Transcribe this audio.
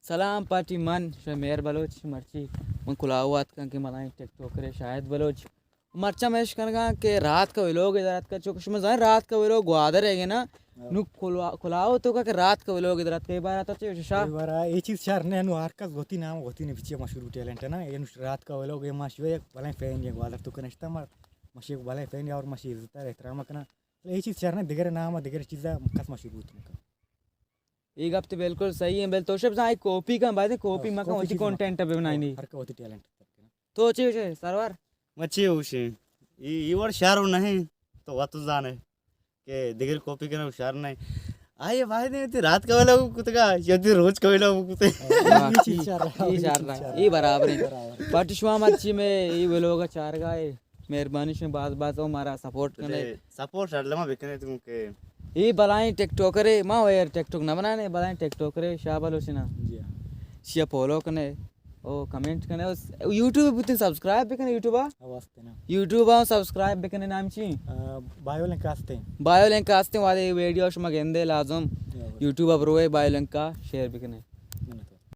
سلام پارٹی، من شمع مہر بلوچ، مرچی من کلاہو آتکاں کہ ملائیں ٹک ٹاکرے شاہد بلوچ۔ مرچاں من اش کنگاں کہ رات کا ویلوگ در اتکا، چونکہ شما زانیں رات کا ویلوگ گوادر ہے نا، ہاں۔ نو کلا-، کلاہو تو کا کہ رات کا ویلوگ در اتکا، اے بارہ تو چے شاہ؟ اے بارہ اے چیز شر نہ، نو ہر کس گوتی نام گوتی نے بچے مشہور ٹیلنٹ ہے نا، اے نو رات کا ویلوگ اے ما شوے بلائیں فین یا گوادر تو کنشتا ما، مشی بلائیں فین یا اور مشی عزت احترام کنا۔ اے چیز شر نہ، دگرے نام دگرے چیزا کس مشہور بوت مکن۔ اے گپ تو بالکل صحیح ہے، بل تو شپ زاں کاپی کن، باید کاپی ہاں، مکن، کاپی وتی چیز مکن۔ کنٹینٹ بہ بنائینی۔ ہر کا وتی ٹیلنٹ۔ تو چی ہوشے سرور؟ من چی ہوشے؟ ای، ای وڑ شعر نہیں، تو وت زانے کہ دگر کاپی کرنا شعر نہیں۔ آئیے باید نہیں ہوتی، رات کا ویلوگ کتگا، یا دی روز کا ویلوگ کتے۔ ہاں، اے چیز شعر ہے، اے اے شعر چیز ہے، شعر اے ہے۔ برابر ہے۔ برابر۔ پارٹی شما مرچی میں اے ویلوگ چار گائے۔ مہربانی شما باز باز او مارا سپورٹ کنے۔ سپورٹ ہر لمحہ بکنے تو کہ اے بلائیں ٹک ٹاکرے، ما ویر ٹک ٹاک نہ بنانے، بلائیں ٹک ٹاکرے شاہ بلوچ نا۔ جی ہاں۔ شیا فالو کنے، او کمنٹ کنے، او س-، او یوٹیوب بوتن سبسکرائب بکنے یوٹیوب آ۔ او واسطے نا۔ یوٹیوب آ سبسکرائب بکنے نام چی؟ آ، بایو لنک آستے۔ بایو لنک آستے والے ویڈیو شما گندے لازم۔ ہاں۔ یوٹیوب آ بروے بایو لنک آ شیئر بکنے۔